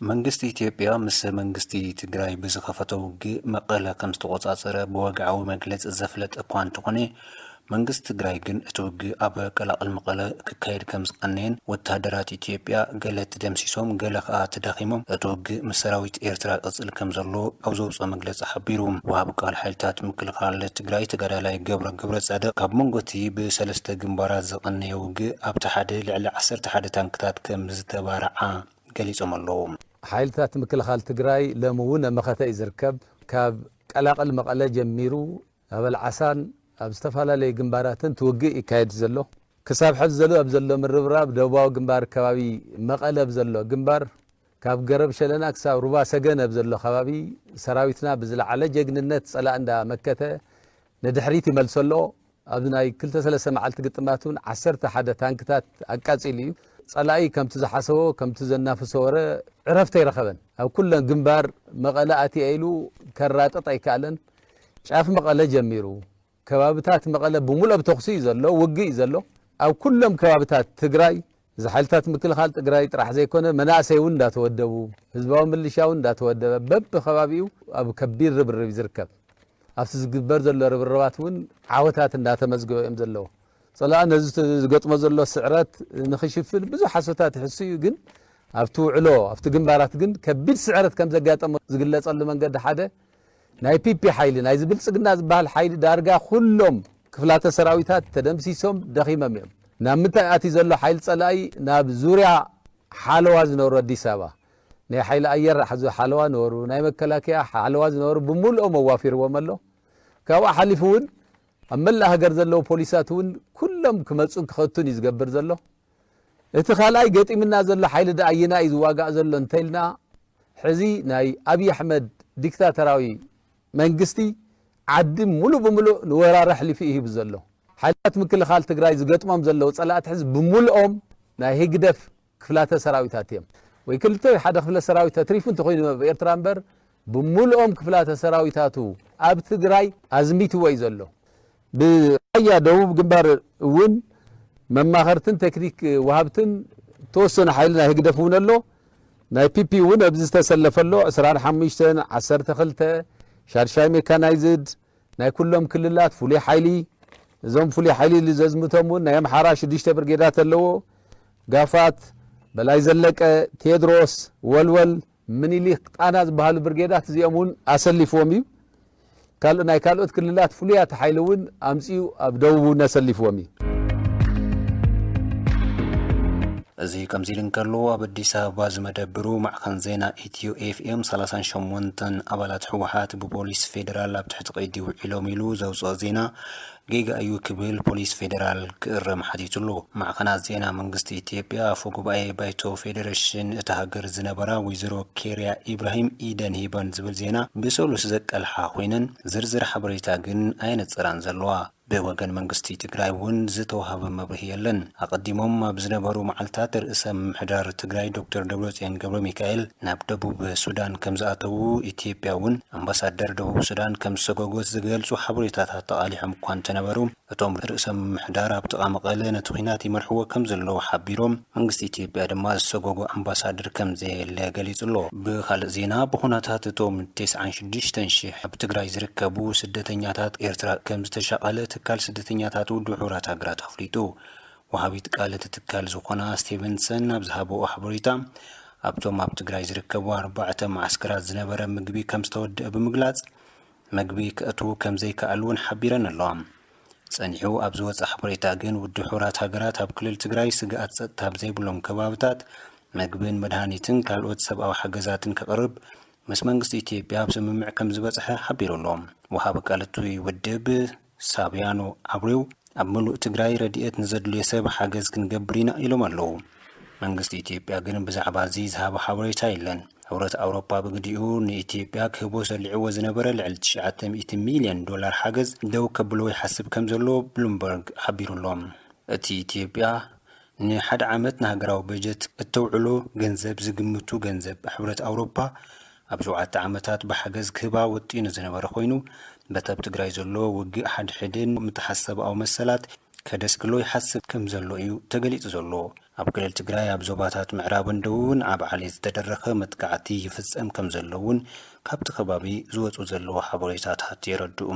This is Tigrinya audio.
መንግስቲ ኢትዮጵያ ምስ መንግስቲ ትግራይ ብዝኸፈቶ ውግእ መቐለ ከም ዝተቖጻጸረ ብወግዓዊ መግለጺ ዘፍለጠ እኳ እንተኾነ፣ መንግስቲ ትግራይ ግን እቲ ውግእ ኣብ ቀላቕል መቐለ ክካየድ ከም ዝቐነየን፣ ወተሃደራት ኢትዮጵያ ገለ ተደምሲሶም፣ ገለ ከኣ ተዳኺሞም፣ እቲ ውግእ ምስ ሰራዊት ኤርትራ ይቕጽል ከም ዘሎ ኣብ ዘውጽኦ መግለጺ ሓቢሩ። ወሃቢ ቃል ሓይልታት ምክልኻል ትግራይ ተጋዳላይ ገብረ ገብረ ጻድቕ፣ ካብ መንጎ እቲ ብሰለስተ ግንባራት ዝቐነየ ውግእ ኣብቲ ሓደ ልዕሊ ዓሰርተ ሓደ ታንክታት ከም ዝተባርዓ ገሊጾም ኣለዉ። ሓይልታት ምክልኻል ትግራይ ሎሚ እውን ኣብ መኸተ እዩ ዝርከብ። ካብ ቀላቕል መቐለ ጀሚሩ ኣብ ኣልዓሳን ኣብ ዝተፈላለዩ ግንባራትን እቲ ውግእ ይካየድ ዘሎ። ክሳብ ሕዚ ዘሎ ኣብ ዘሎ ምርብራብ ደቡባዊ ግንባር ከባቢ መቐለ ኣብ ዘሎ ግንባር ካብ ገረብ ሸለና ክሳብ ሩባ ሰገን ኣብ ዘሎ ከባቢ ሰራዊትና ብዝለዓለ ጀግንነት ጸላኢ እንዳመከተ ንድሕሪት ይመልሶ ኣሎ። ኣብዚ ናይ ክልተ ሰለስተ መዓልቲ ግጥማት እውን ዓሰርተ ሓደ ታንክታት ኣቃጺሉ እዩ። ጸላኢ ከምቲ ዝሓሰቦ፣ ከምቲ ዘናፍሶ ወረ ዕረፍቲ ኣይረኸበን። ኣብ ኩለን ግንባር መቐለ ኣትየ ኢሉ ከራጥጥ ኣይከኣለን። ጫፍ መቐለ ጀሚሩ፣ ከባብታት መቐለ ብምሉእ ኣብ ተኹሲ እዩ ዘሎ፣ ውግእ እዩ ዘሎ። ኣብ ኩሎም ከባብታት ትግራይ፣ እዚ ሓይልታት ምክልኻል ትግራይ ጥራሕ ዘይኮነ፣ መናእሰይ እውን እንዳተወደቡ፣ ህዝባዊ ምልሻ እውን እንዳተወደበ፣ በብከባቢኡ ኣብ ከቢድ ርብርብ እዩ ዝርከብ። ኣብቲ ዝግበር ዘሎ ርብርባት እውን ዓወታት እንዳተመዝገበ እዮም ዘለዉ። ጸላኢ ነዚ ዝገጥሞ ዘሎ ስዕረት ንኽሽፍን ብዙሕ ሓሶታት ይሕሱ እዩ፣ ግን ኣብቲ ውዕሎ፣ ኣብቲ ግንባራት ግን ከቢድ ስዕረት ከም ዘጋጠሞ ዝግለጸሉ መንገዲ ሓደ፣ ናይ ፒፒ ሓይሊ፣ ናይዚ ብልጽግና ዝበሃል ሓይሊ ዳርጋ ኩሎም ክፍላተ ሰራዊታት ተደምሲሶም ደኺሞም እዮም። ናብ ምንታይ ኣትዩ ዘሎ ሓይሊ ጸላኢ? ናብ ዙርያ ሓለዋ ዝነበሩ ኣዲስ ኣበባ፣ ናይ ሓይሊ ኣየር ሓዙ ሓለዋ ነበሩ፣ ናይ መከላከያ ሓለዋ ዝነበሩ ብምልኦም ኣዋፊርዎም ኣሎ። ካብኡ ሓሊፉ እውን ኣብ መላእ ሃገር ዘለዉ ፖሊሳት እውን ኩሎም ክመጹን ክኸቱን እዩ ዝገብር ዘሎ። እቲ ካልኣይ ገጢምና ዘሎ ሓይሊ ደኣ ኣየናይ እዩ ዝዋጋእ ዘሎ እንተኢልና፣ ሕዚ ናይ ኣብይ ኣሕመድ ዲክታተራዊ መንግስቲ ዓዲ ሙሉእ ብምሉእ ንወራሪ ኣሕሊፉ እዩ ሂቡ ዘሎ። ሓይልታት ምክልኻል ትግራይ ዝገጥሞም ዘለዉ ጸላእቲ ሕዚ ብምልኦም ናይ ህግደፍ ክፍላተ ሰራዊታት እዮም። ወይ ክልተ ወይ ሓደ ክፍለ ሰራዊት ተትሪፉ እንተኾይኑ ኣብ ኤርትራ እምበር፣ ብምልኦም ክፍላተ ሰራዊታቱ ኣብ ትግራይ ኣዝሚትዎ እዩ ዘሎ። ብራያ ደቡብ ግንባር እውን መማኸርትን ቴክኒክ ወሃብትን ተወሰነ ሓይሊ ናይ ህግደፍ እውን ኣሎ። ናይ ፒፒ እውን ኣብዚ ዝተሰለፈ ኣሎ። ዕስራን ሓሙሽተን፣ ዓሰርተ ክልተ፣ ሻድሻይ ሜካናይዝድ፣ ናይ ኩሎም ክልላት ፍሉይ ሓይሊ። እዞም ፍሉይ ሓይሊ ኢሉ ዘዝምቶም እውን ናይ ኣምሓራ ሽዱሽተ ብርጌዳት ኣለዎ። ጋፋት፣ በላይ ዘለቀ፣ ቴድሮስ፣ ወልወል፣ ምኒልክ፣ ጣና ዝበሃሉ ብርጌዳት እዚኦም እውን ኣሰሊፍዎም እዩ። ካልእ ናይ ካልኦት ክልላት ፍሉያት ሓይሊ እውን ኣምፅኡ ኣብ ደቡብ እውን ኣሰሊፍዎም እዩ። እዚ ከምዚ ኢሉ እንከሎ፣ ኣብ ኣዲስ ኣበባ ዝመደብሩ ማዕኸን ዜና ኢትዮ ኤፍኤም፣ ሰላሳን ሸሞንተን ኣባላት ህወሓት ብፖሊስ ፌደራል ኣብ ትሕቲ ቀይዲ ውዒሎም ኢሉ ዘውፅኦ ዜና ጌጋ እዩ ክብል ፖሊስ ፌደራል ክእረም ሓቲቱ ኣሎ። ማዕኸናት ዜና መንግስቲ ኢትዮጵያ፣ ኣፈ ጉባኤ ባይቶ ፌዴሬሽን እታ ሃገር ዝነበራ ወይዘሮ ኬርያ ኢብራሂም ኢደን ሂበን ዝብል ዜና ብሰሉስ ዘቀልሓ ኮይነን፣ ዝርዝር ሓበሬታ ግን ኣየነጸራን ዘለዋ። ብወገን መንግስቲ ትግራይ እውን ዝተዋህበ መብርሂ የለን። ኣቐዲሞም ኣብ ዝነበሩ መዓልታት ርእሰ ምምሕዳር ትግራይ ዶክተር ደብረጽዮን ገብረ ሚካኤል ናብ ደቡብ ሱዳን ከም ዝኣተዉ፣ ኢትዮጵያ እውን ኣምባሳደር ደቡብ ሱዳን ከም ዝሰጎጎት ዝገልጹ ሓበሬታታት ተቓሊሖም እኳ እንተነበሩ፣ እቶም ርእሰ ምምሕዳር ኣብ ጥቓ መቐለ ነቲ ኲናት ይመርሕዎ ከም ዘለዉ ሓቢሮም፣ መንግስቲ ኢትዮጵያ ድማ ዝሰጎጎ ኣምባሳደር ከም ዘየለ ገሊጹ ኣሎ። ብኻልእ ዜና፣ ብኹነታት እቶም ተስዓን ሽዱሽተን ሽሕ ኣብ ትግራይ ዝርከቡ ስደተኛታት ኤርትራ ከም ዝተሻቐለ ትካል ስደተኛታት ውድብ ሕቡራት ሃገራት ኣፍሊጡ። ወሃቢት ቃል እቲ ትካል ዝኾና ስቴቨንሰን ኣብ ዝሃበኦ ሓበሬታ፣ ኣብቶም ኣብ ትግራይ ዝርከቡ ኣርባዕተ መዓስከራት ዝነበረ ምግቢ ከም ዝተወደአ ብምግላጽ፣ ምግቢ ከእትዉ ከም ዘይከኣሉ እውን ሓቢረን ኣለዋ። ጸኒሑ ኣብ ዝወጸ ሓበሬታ ግን፣ ውድብ ሕቡራት ሃገራት ኣብ ክልል ትግራይ ስግኣት ጸጥታ ኣብ ዘይብሎም ከባብታት ምግብን መድሃኒትን ካልኦት ሰብኣዊ ሓገዛትን ከቕርብ ምስ መንግስቲ ኢትዮጵያ ኣብ ስምምዕ ከም ዝበጽሐ ሓቢሩ ኣሎ። ወሃቢ ቃል እቲ ውድብ ሳብያኖ ኣብሬው፣ ኣብ ምሉእ ትግራይ ረድኤት ንዘድልዮ ሰብ ሓገዝ ክንገብር ኢና ኢሎም ኣለዉ። መንግስቲ ኢትዮጵያ ግን ብዛዕባ እዚ ዝሃቦ ሓበሬታ የለን። ሕብረት ኣውሮፓ ብግዲኡ ንኢትዮጵያ ክህቦ ሰሊዕዎ ዝነበረ ልዕሊ ትሽዓተ ሚእቲ ሚልዮን ዶላር ሓገዝ ደው ከብሎ ይሓስብ ከም ዘሎ ብሉምበርግ ሓቢሩ ኣሎ። እቲ ኢትዮጵያ ንሓደ ዓመት ንሃገራዊ በጀት እተውዕሎ ገንዘብ ዝግምቱ ገንዘብ ሕብረት ኣውሮፓ ኣብ ሸውዓተ ዓመታት ብሓገዝ ክህባ ወጢኑ ዝነበረ ኮይኑ፣ በቲ ኣብ ትግራይ ዘሎ ውግእ ሓድሕድን ምጥሓስ ሰብኣዊ መሰላት ከደስክሎ ይሓስብ ከም ዘሎ እዩ ተገሊጹ ዘሎ። ኣብ ክልል ትግራይ ኣብ ዞባታት ምዕራብን ደቡብን ኣብ ዓሌት ዝተደረኸ መጥቃዕቲ ይፍጸም ከም ዘሎ እውን ካብቲ ከባቢ ዝወጹ ዘለዉ ሓበሬታታት የረድኡ።